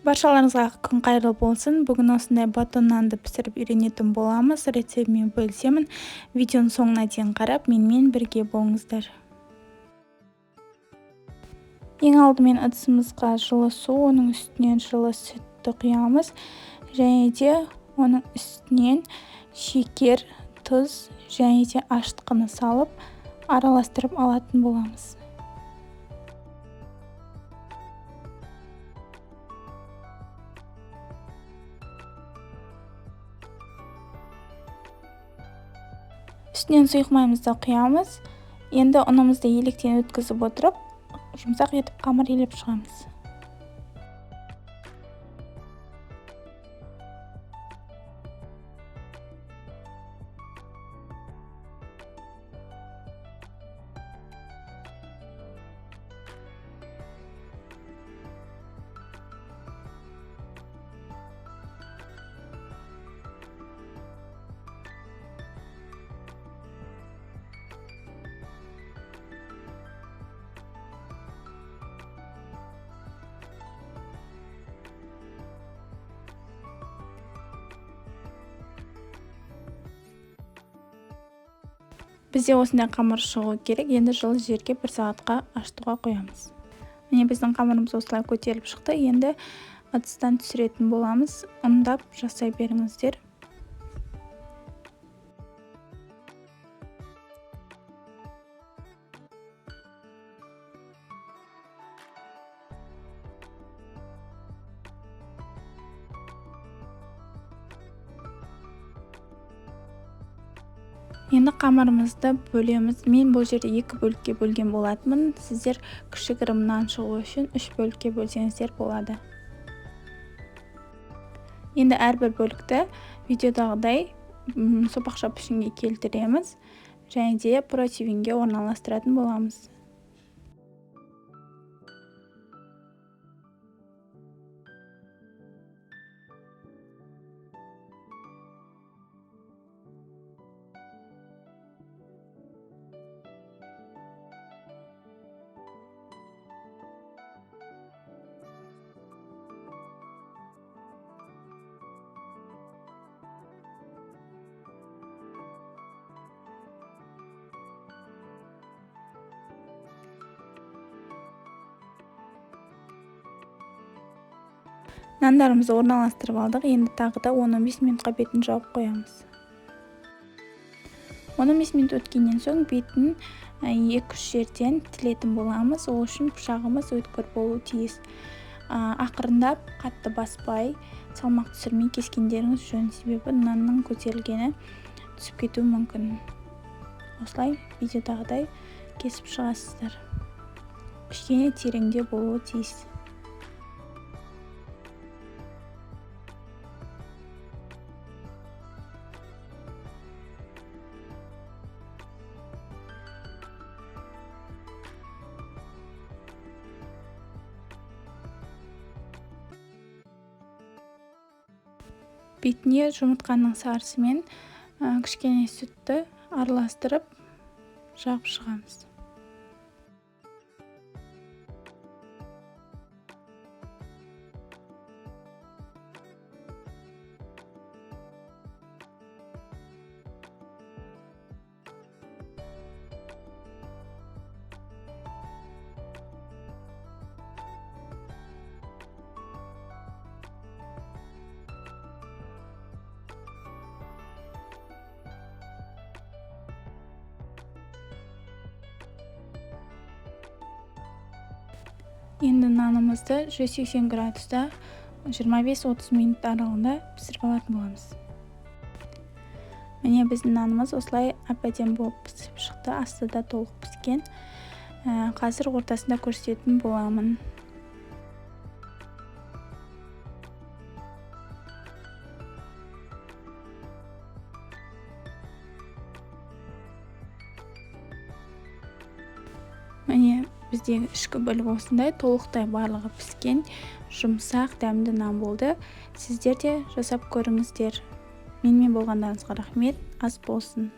Баршаларыңызға күн қайырлы болсын. Бүгін осындай батон нанды пісіріп үйренетін боламыз. Рецептімен бөлісемін. Видеоның соңына дейін қарап, менімен бірге болыңыздар. Ең алдымен ыдысымызға жылы су, оның үстінен жылы сүтті құямыз. Және де оның үстінен шекер, тұз және де ашытқыны салып, араластырып алатын боламыз. Үстінен сұйық майымызды құямыз. Енді ұнымызды електен өткізіп отырып, жұмсақ етіп қамыр илеп шығамыз. Бізде осындай қамыр шығу керек. Енді жылы жерге бір сағатқа ашытуға қоямыз. Міне, біздің қамырымыз осылай көтеріліп шықты. Енді ыдыстан түсіретін боламыз. Ұндап жасай беріңіздер. Енді қамырымызды бөлеміз. Мен бұл жерде 2 бөлікке бөлген болатынмын. Сіздер кішігірім нан шығу үшін 3 бөлікке бөлсеңіздер болады. Енді әрбір бөлікті видеодағыдай сопақша пішінге келтіреміз және де противенге орналастыратын боламыз. Нандарымызды орналастырып алдық. Енді тағы да 10-15 минутқа бетін жауып қоямыз. 10-15 минут өткеннен соң бетін 2-3 жерден тілетін боламыз. Ол үшін пышағымыз өткір болуы тиіс. Ақырындап, қатты баспай, салмақ түсірмей кескендеріңіз жөн, себебі нанның көтерілгені түсіп кетуі мүмкін. Осылай видеодағыдай кесіп шығасыздар. Кішкене тереңде болуы тиіс. Бетіне жұмыртқаның сарысымен кішкене сүтті араластырып жағып шығамыз. Енді нанымызды 180 градуста 25-30 минут аралығында пісіріп алатын боламыз. Міне, біздің нанымыз осылай әп-әдемі болып пісіп шықты, асты да толық піскен. Қазір ортасында көрсететін боламын. Міне, біздегі ішкі бөлігі осындай, толықтай барлығы піскен, жұмсақ, дәмді нан болды. Сіздер де жасап көріңіздер. Менімен болғандарыңызға рахмет. Ас болсын.